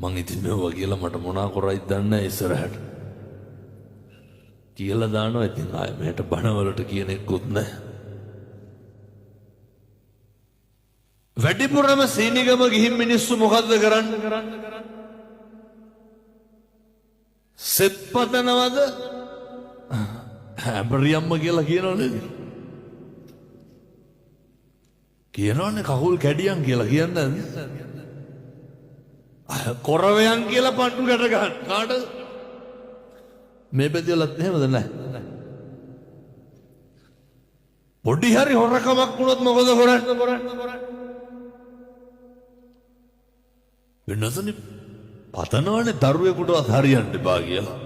මං ඉතින් මෙව්වා කියලා මට මොනා කරයිද දන්නේ නැහැ ඉස්සරහට. කියලා දානවා ඉතින් ආයෙ මෙහෙට බණවලට කියන එක්කුත් නැහැ. වැඩිපුරම සීනිගම ගිහින් මිනිස්සු මොකද්ද කරන්නේ? සෙත් පතනවද? ඇඹරියම්ම කියලා කියනව නේද? කියනවනේ කකුල් කැඩියන් කියලා කියන්නේ නැද්ද? කොරවයන් කියලා පණ්ඩු ගැට ගන්න. කාටද? මේ පැතිවලත් එහෙමද නැහැ? පොඩි හරි හොරකමක් වුණොත් මොකද කරන්නේ? වෙනසනේ පතනවනේ දරුවෙකුටවත් හරියන්න එපා කියලා.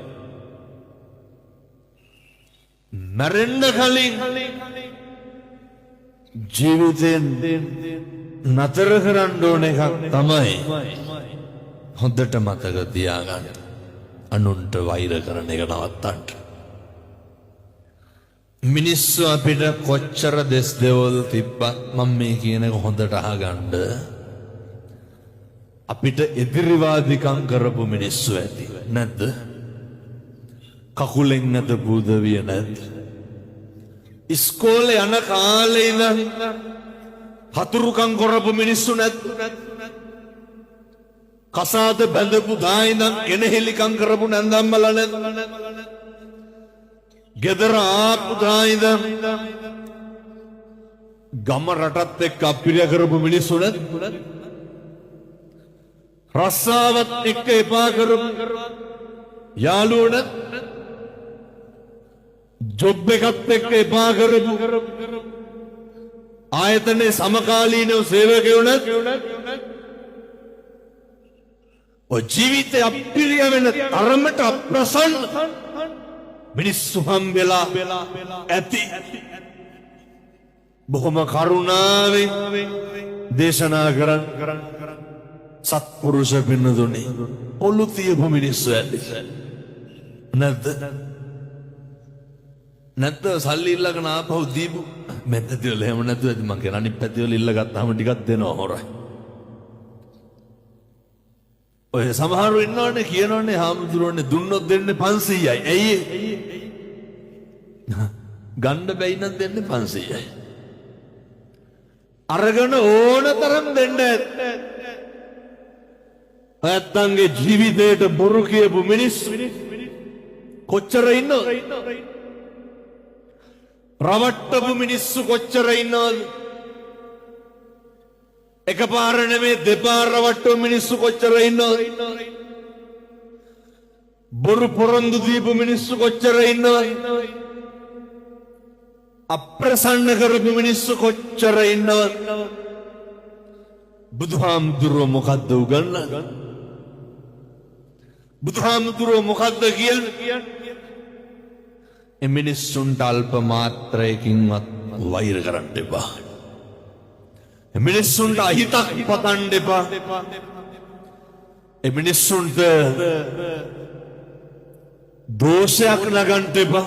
මැරෙන්න කලින් ජීවිතෙන් නතර කරන්න ඕන එකක් තමයි හොඳට මතක තියාගන්න. අනුන්ට වෛර කරන එක නවත්තන්න. මිනිස්සු අපිට කොච්චර දෙස් දෙවල් තිබ්බත් මම මේ කියන එක හොඳට අහගන්න. අපිට එදිරිවාදිකම් කරපු මිනිස්සු ඇති නැද්ද? කකුලෙන් ඇදපු උදවිය නැද්ද? ඉස්කෝලේ යන කාලේ ඉඳන් හතුරුකම් කරපු මිනිස්සු නැද්ද? කසාද බැඳපු දා ඉඳන් කෙනෙහිලිකම් කරපු නැන්දම්මලා නැද්ද? ගෙදර ආපු දා ඉඳන් ගම රටත් එක්ක අප්පිරිය කරපු මිනිස්සු නැද්ද? රස්සාවත් එක්ක එපා කරපු යාළුවෝ නැද්ද? ජොබ් එකත් එක්ක එපා කරපු ආයතනයේ සමකාලීනව සේවකයෝ නැද්ද? ඔය ජීවිතය අප්පිරිය වෙන තරමට අප්‍රසන්න මිනිස්සු හම්බෙලා ඇති. බොහොම කරුණාවෙන් දේශනා කරන්න සත්පුරුෂ පින්නතුනි, ඔලු තියපු මිනිස්සු ඇති නැද්ද? නැද්ද? සල්ලි ඉල්ලගෙන ආපහු දීපු මේ පැතිවල එහෙම නැතුව ඇති. මං කියන අනිත් පැතිවල ඉල්ල ගත්තාම ටිකක් දෙනවා හොරයි. ඔය සමහරු ඉන්නවනේ කියනවනේ හාමුදුරුවනේ දුන්නොත් දෙන්නේ 500යි. ඇයි ඒ? ගන්න බැයි නම් දෙන්නේ 500යි. අරගෙන ඕන තරම් දෙන්න ඇත්. නැත්තන්ගේ ජීවිතේට බොරු කියපු මිනිස්සු කොච්චර ඉන්නවද? රවට්ටපු මිනිස්සු කොච්චර ඉන්නවද? එකපාර නෙමේ දෙපාර රවට්ටපු මිනිස්සු කොච්චර ඉන්නවද? බොරු පොරොන්දු දීපු මිනිස්සු කොච්චර ඉන්නවද? අප්‍රසන්න කරපු මිනිස්සු කොච්චර ඉන්නවද? බුදුහාමුදුරුවෝ මොකද්ද උගන්වන්නේ? බුදුහාමුදුරුවෝ මොකද්ද කියන්නේ? ඒ මිනිස්සුන්ට අල්ප මාත්‍රයකින්වත් වෛර කරන්න එපා. ඒ මිනිස්සුන්ට අහිතක් පතන්න එපා. ඒ මිනිස්සුන්ට දෝෂයක් නගන්න එපා.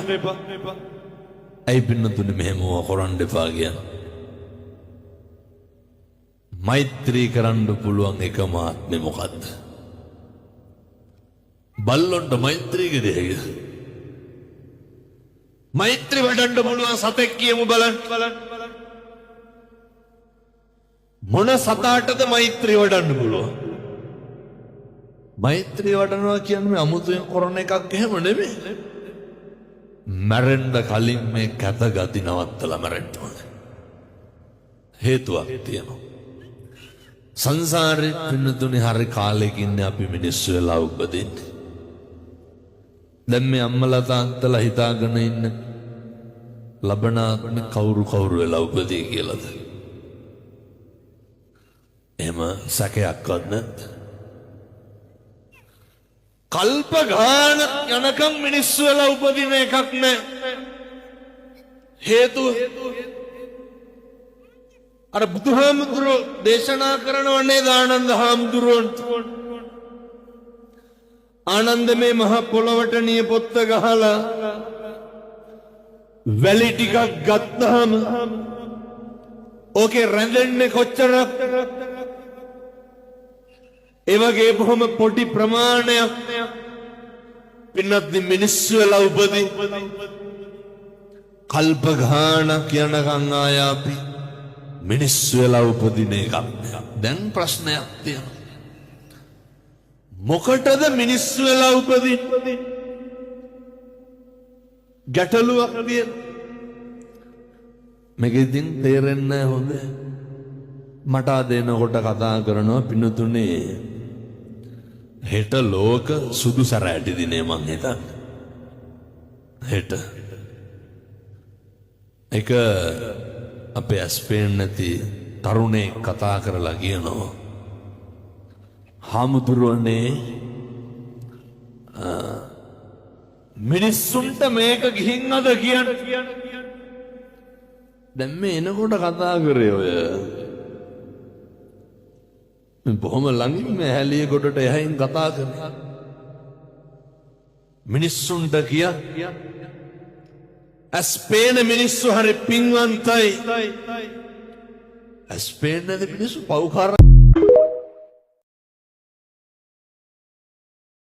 ඇයි පින්නතුනේ මෙහෙම කරන්න එපා කියන්නේ? මෛත්‍රී කරන්න පුළුවන් එකම ආත්මෙ මොකද්ද? බල්ලොන්ට මෛත්‍රී කරිය හැකිද? මෛත්‍රී වඩන්න පුළුවන් සතෙක් කියමු බලන්න. මොන සතාටද මෛත්‍රී වඩන්න පුළුවන්? මෛත්‍රී වඩනවා කියන්නේ මේ අමුතුවෙන් කරන එකක් එහෙම නෙමෙයි. මැරෙන්න කලින් මේ කැත ගති නවත්තලා මැරෙන්න ඕනේ. හේතුවක් තියෙනවා. සංසාරේ පින්නතුනේ හරි කාලෙකින් අපි මිනිස්සු වෙලා උපදින්නේ. දැන් මේ අම්මලා තාත්තලා හිතාගෙන ඉන්න ලබන ආත්මේ කවුරු කවුරු වෙලා උපදී කියලාද? එහෙම සැකයක්වත් නැද්ද? කල්ප ගානක් යනකම් මිනිස්සු වෙලා උපදින එකක් නෑ. හේතුව අර බුදුහාමුදුරුවෝ දේශනා කරනව නේද ආනන්ද හාමුදුරුවන්ට? ආනන්ද මේ මහ පොළොවට නියපොත්ත ගහලා වැලි ටිකක් ගත්තාම ඕකේ රැඳෙන්නේ කොච්චරක්? ඒ වගේ බොහොම පොඩි ප්‍රමාණයක් පින්වත්නි මිනිස්සු වෙලා උපදින්. කල්ප ගාණක් යනකම් ආය අපි මිනිස්සු වෙලා උපදින එකක් නෑ. දැන් ප්‍රශ්නයක් තියෙනවා. මොකටද මිනිස්සු වෙලා උපදින්නේ? ගැටලුවක් තියෙනවා. මේක ඉතින් තේරෙන්නේ නැහැ හොඳ. මට අද එනකොට කතා කරනවා පින්තුනේ, හෙට ලෝක සුදු සැරයටි දිනේ මං හිතන්නේ. හෙට. එක අපේ ඇස් පේන්නේ නැති තරුණයෙක් කතා කරලා කියනවා, හාමුදුරුවනේ, මිනිස්සුන්ට මේක ගිහින් අද කියන්න. දැන් මේ එනකොට කතා කරේ ඔය මේ බොහොම ළඟින් මේ හැලිය ගොඩට එහයින් කතා කරේ. මිනිස්සුන්ට කිය, ඇස් පේන මිනිස්සු හරි පින්වන්තයි. ඇස් පේන්නේ නැති මිනිස්සු පව්කාර.